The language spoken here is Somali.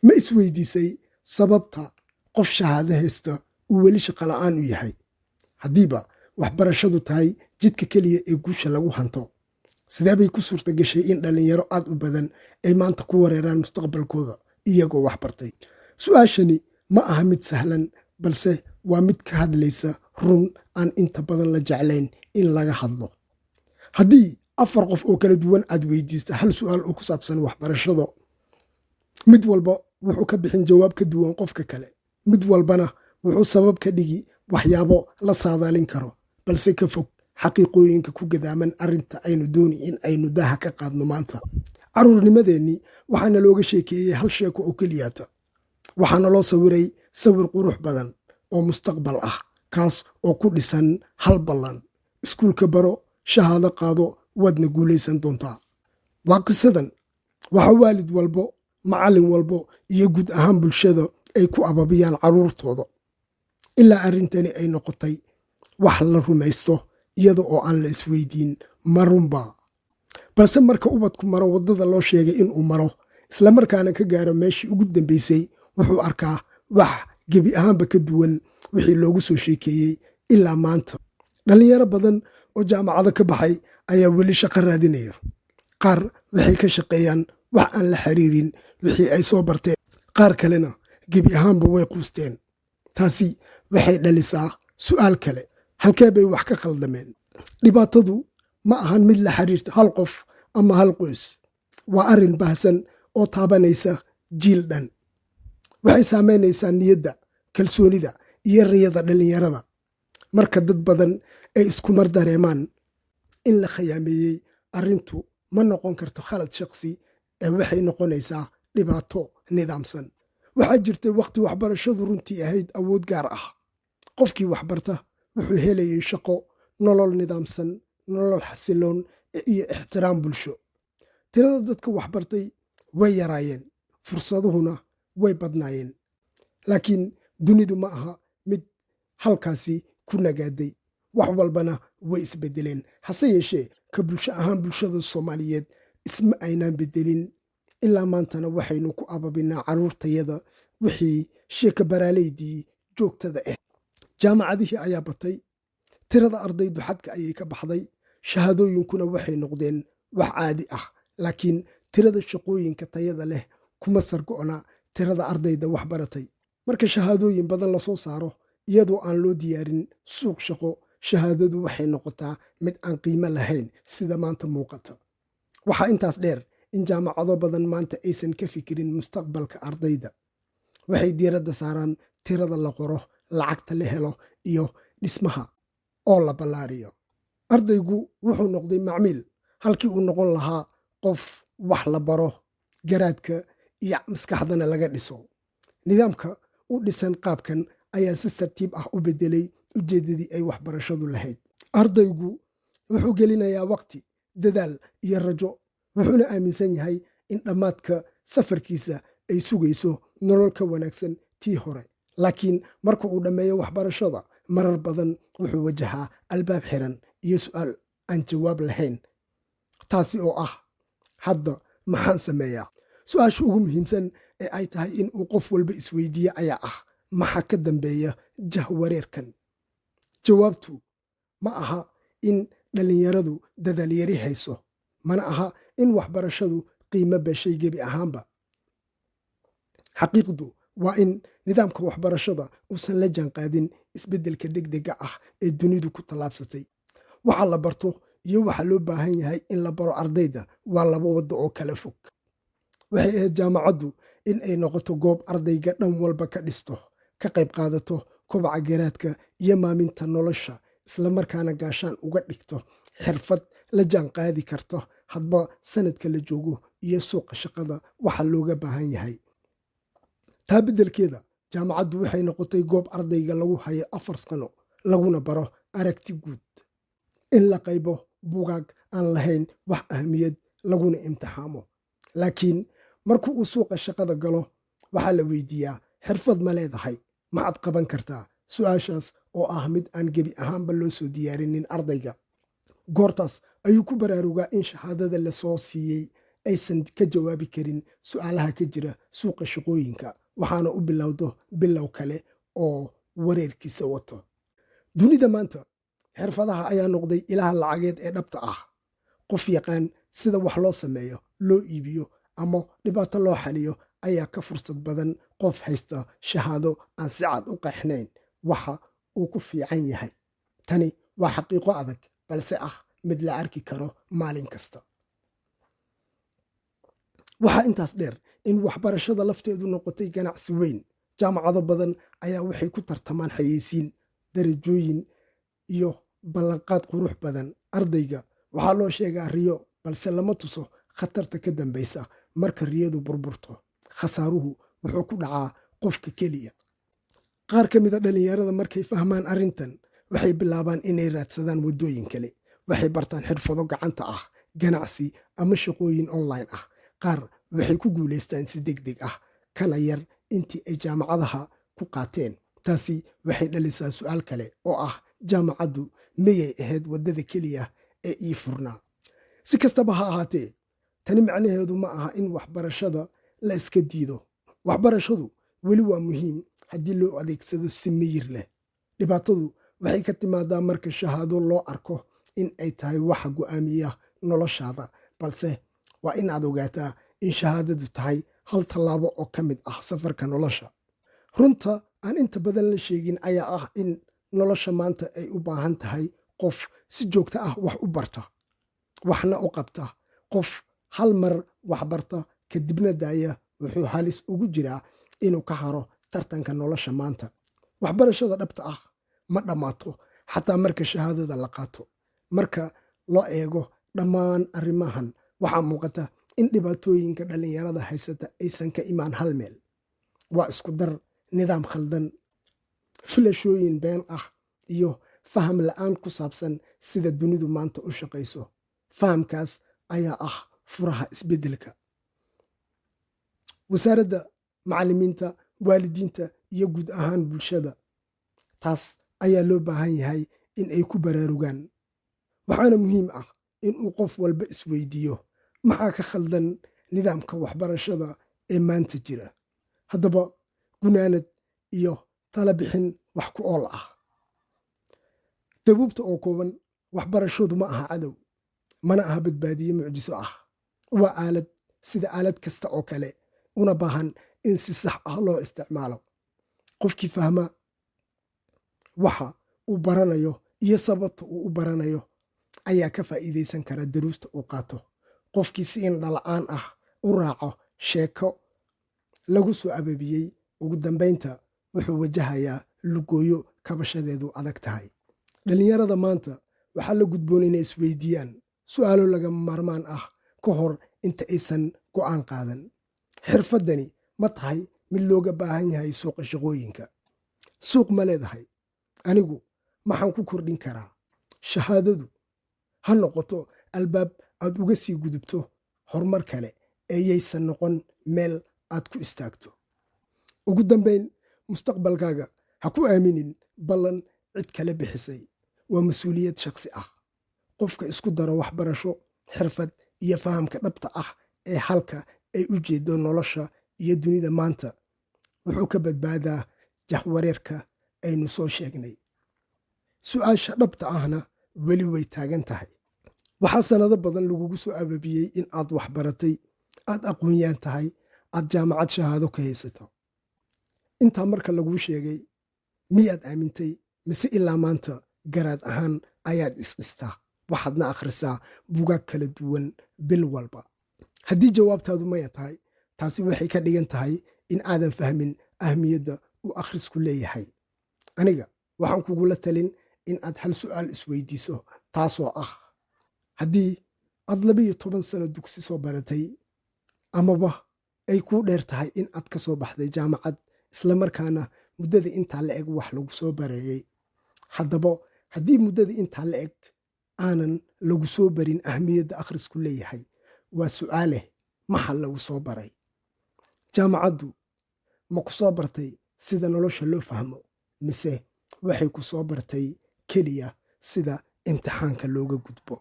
Ma isweydiisay sababta qof shahaado haysta uu weli shaqo la'aan u yahay, haddiiba waxbarashadu tahay jidka keliya ee guusha lagu hanto? Sidee bay ku suurta gashay in dhallinyaro aad u badan ay maanta ku wareeraan mustaqbalkooda iyagoo wax bartay? Su-aashani ma aha mid sahlan, balse waa mid ka hadlaysa run aan inta badan la jeclayn in laga hadlo. Haddii afar qof oo kala duwan aad weydiista hal su'aal oo ku saabsan waxbarashada, mid walba wuxuu ka bixin jawaab ka duwan qofka kale. Mid walbana wuxuu sabab ka dhigi waxyaabo la saadaalin karo, balse ka fog xaqiiqooyinka ku gadaaman arrinta aynu dooni in aynu daaha ka qaadno maanta. Caruurnimadeennii waxaana looga sheekeeyey hal sheeko oo keliyaata. Waxaana loo sawiray sawir qurux badan oo mustaqbal ah, kaas oo ku dhisan hal ballan: iskuulka baro, shahaado qaado, waadna guulaysan doontaa. Waa qisadan waxa waalid walbo, macallin walbo iyo guud ahaan bulshada ay ku ababiyaan carruurtooda, ilaa arrintani ay noqotay wax la rumaysto iyada oo aan la isweydiin ma runbaa. Balse marka ubadku maro waddada loo sheegay inuu maro, islamarkaana ka gaaro meeshii ugu dambaysay, wuxuu arkaa wax gebi ahaanba ka duwan wixii loogu soo sheekeeyey. Ilaa maanta dhallinyaro badan oo jaamacado ka baxay ayaa weli shaqo raadinaya. Qaar waxay ka shaqeeyaan wax aan la xiriirin wixii ay soo barteen, qaar kalena gebi ahaanba way quusteen. Taasi waxay dhalisaa su'aal kale: halkee bay wax ka khaldameen? Dhibaatadu ma ahan mid la xiriirta hal qof ama hal qoys. Waa arrin baahsan oo taabanaysa jiil dhan. Waxay saamaynaysaa niyadda, kalsoonida iyo riyada dhallinyarada. Marka dad badan ay iskumar dareemaan in la khiyaameeyey, arrintu ma noqon karto khalad shaqsi ee waxay noqonaysaa dhibaato nidaamsan. Waxaa jirtay wakhti waxbarashadu runtii ahayd awood gaar ah. Qofkii waxbarta wuxuu helayay shaqo, nolol nidaamsan, nolol xasiloon iyo ixtiraam bulsho. Tirada dadka waxbartay way yaraayeen, fursaduhuna way badnaayeen. Laakiin dunidu ma aha mid halkaasi ku nagaaday, wax walbana way isbedeleen. Hase yeeshee, ka bulsho ahaan, bulshada Soomaaliyeed isma aynaan bedelin. Ilaa maantana waxaynu ku ababinaa carruurtayada wixii sheeka baraaleydii joogtada ah. Jaamacadihii ayaa batay, tirada ardaydu xadka ayay ka baxday, shahaadooyinkuna waxay noqdeen wax caadi ah. Laakiin tirada shaqooyinka tayada leh kuma sargo'na tirada ardayda wax baratay. Marka shahaadooyin badan lasoo saaro iyadoo aan loo diyaarin suuq shaqo, shahaadadu waxay noqotaa mid aan qiimo lahayn, sida maanta muuqata. Waxaa intaas dheer in jaamacado badan maanta aysan ka fikirin mustaqbalka ardayda. Waxay diiradda saaraan tirada la qoro, lacagta la helo iyo dhismaha oo la ballaariyo. Ardaygu wuxuu noqday macmiil halkii uu noqon lahaa qof wax la baro, garaadka iyo maskaxdana laga dhiso. Nidaamka u dhisan qaabkan ayaa si tartiib ah u beddelay ujeeddadii ay waxbarashadu lahayd. Ardaygu wuxuu gelinayaa waqti, dadaal iyo rajo, wuxuuna aaminsan yahay in dhammaadka safarkiisa ay sugayso nolol ka wanaagsan tii hore. Laakiin marka uu dhammeeyo waxbarashada, marar badan wuxuu wajahaa albaab xiran iyo su'aal aan jawaab lahayn, taasi oo ah: hadda maxaan sameeyaa? Su-aasha ugu muhiimsan ee ay tahay in uu qof walba isweydiiye ayaa ah: maxaa ka dambeeya jahwareerkan? Jawaabtu ma aha in dhallinyaradu dadaalyari hayso, mana aha in waxbarashadu qiimo beshay gebi ahaanba. Xaqiiqdu waa in nidaamka waxbarashada uusan la jaanqaadin isbeddelka degdega ah ee dunidu ku tallaabsatay. Waxa la barto iyo waxa loo baahan yahay in la baro ardayda waa laba waddo oo kala fog. Waxay ahayd jaamacaddu in ay noqoto goob ardayga dhan walba ka dhisto, ka qayb qaadato kobaca garaadka iyo maaminta nolosha, islamarkaana gaashaan uga dhigto xirfad la jaanqaadi karto hadba sanadka la joogo iyo suuqa shaqada waxa looga baahan yahay. Taa beddelkeeda, jaamacaddu waxay noqotay goob ardayga lagu hayo 4 sano, laguna baro aragti guud, in la qaybo bugaag aan lahayn wax ahmiyad, laguna imtixaamo. Laakiin marka uu suuqa shaqada galo, waxaa la weydiiyaa: xirfad ma leedahay? Maxaad qaban kartaa? Su-aashaas oo ah mid aan gebi ahaanba loo soo diyaarinin ardayga. Goortaas ayuu ku baraarugaa in shahaadada lasoo siiyey aysan ka jawaabi karin su'aalaha ka jira suuqa shaqooyinka, waxaana u bilowdo bilow kale oo wareerkiisa wato. Dunida maanta xirfadaha ayaa noqday ilaha lacageed ee dhabta ah. Qof yaqaan sida wax loo sameeyo, loo iibiyo ama dhibaato loo xaliyo ayaa ka fursad badan qof haysta shahaado aan si cad u qeexnayn waxa uu ku fiican yahay. Tani waa xaqiiqo adag, balse ah mid la arki karo maalin kasta. Waxaa intaas dheer in waxbarashada lafteedu noqotay ganacsi weyn. Jaamacado badan ayaa waxay ku tartamaan xayeysiin, darajooyin iyo ballanqaad qurux badan. Ardayga waxaa loo sheegaa riyo, balse lama tuso khatarta ka dambaysa marka riyadu burburto. Khasaaruhu wuxuu ku dhacaa qofka keliya. Qaar ka mid a dhallinyarada markay fahmaan arrintan, waxay bilaabaan inay raadsadaan waddooyin kale. Waxay bartaan xirfado gacanta ah, ganacsi ama shaqooyin online ah. Qaar waxay ku guulaystaan si deg deg ah, kana yar intii ay jaamacadaha ku qaateen. Taasi waxay dhalisaa su'aal kale oo ah: jaamacaddu miyay ahayd waddada keliya ee ii furnaa? Si kastaba ha ahaatee, tani macnaheedu ma aha in waxbarashada la iska diido. Waxbarashadu weli waa muhiim haddii loo adeegsado si miyir leh. Dhibaatadu waxay ka timaadaa marka shahaado loo arko in ay tahay waxa go'aamiya noloshaada, balse waa in aad ogaataa in shahaadadu tahay hal tallaabo oo ka mid ah safarka nolosha. Runta aan inta badan la sheegin ayaa ah in nolosha maanta ay u baahan tahay qof si joogto ah wax u barta, waxna u qabta. Qof hal mar wax barta kadibna daaya wuxuu halis ugu jiraa inuu ka haro tartanka nolosha maanta. Waxbarashada dhabta ah ma dhammaato, xataa marka shahaadada la qaato. Marka loo eego dhammaan arrimahan, waxaa muuqata in dhibaatooyinka dhallinyarada haysata aysan ka imaan hal meel. Waa isku dar nidaam khaldan, filashooyin been ah iyo faham la'aan ku saabsan sida dunidu maanta u shaqayso. Fahamkaas ayaa ah furaha isbeddelka. Wasaaradda, macallimiinta, waalidiinta iyo guud ahaan bulshada, taas ayaa loo baahan yahay in ay ku baraarugaan. Waxaana muhiim ah in uu qof walba isweydiiyo: maxaa ka khaldan nidaamka waxbarashada ee maanta jira? Haddaba, gunaanad iyo tala bixin wax ku ool ah. Dabuubta oo kooban: waxbarashadu ma aha cadow, mana aha badbaadiye mucjiso ah. Waa aalad, sida aalad kasta oo kale, una baahan in si sax ah loo isticmaalo. Qofkii fahma waxa uu baranayo iyo sababta uu u baranayo ayaa ka faa'iidaysan kara daruusta uu qaato. Qofkii si indhala'aan ah u raaco sheeko lagu soo ababiyey, ugu dambaynta wuxuu wajahayaa lugooyo kabashadeedu adag tahay. Dhallinyarada maanta waxaa la gudboon inay isweydiiyaan su'aalo lagama maarmaan ah ka hor inta aysan go'aan qaadan. Xirfaddani ma tahay mid looga baahan yahay suuqa shaqooyinka? Suuq ma leedahay? Anigu maxaan ku kordhin karaa? Shahaadadu ha noqoto albaab aad uga sii gudubto horumar kale ee yaysan noqon meel aad ku istaagto. Ugu dambayn, mustaqbalkaaga ha ku aaminin ballan cid kale bixisay. Waa mas-uuliyad shakhsi ah. Qofka isku daro waxbarasho, xirfad iyo fahamka dhabta ah ee halka ay u jeedo nolosha iyo dunida maanta wuxuu ka badbaadaa jahwareerka aynu soo sheegnay. Su'aasha dhabta ahna weli way taagan tahay: waxaa sannado badan lagugu soo ababiyey in aad waxbaratay, aad aqoon-yaan tahay, aad jaamacad shahaado ka haysato. Intaa marka laguu sheegay, miyaad aamintay, mise ilaa maanta garaad ahaan ayaad isdhistaa, waxaadna akhrisaa bugaag kala duwan bil walba? Haddii jawaabtaadu maya tahay, taasi waxay ka dhigan tahay in aadan fahmin ahmiyadda uu akhrisku leeyahay. Aniga waxaan kugula talin in aad hal su'aal isweydiiso, taasoo ah: haddii aad 12 sano dugsi soo baratay, amaba ay kuu dheer tahay in aad ka soo baxday jaamacad, islamarkaana muddada intaa la eg wax lagu soo bareeyey, haddaba haddii muddada intaa la eg aanan lagu soo barin ahmiyadda akhrisku leeyahay, waa su'aaleh: maxa lagu soo baray? Jaamacaddu ma ku soo bartay sida nolosha loo fahmo, mise waxay ku soo bartay keliya sida imtixaanka looga gudbo?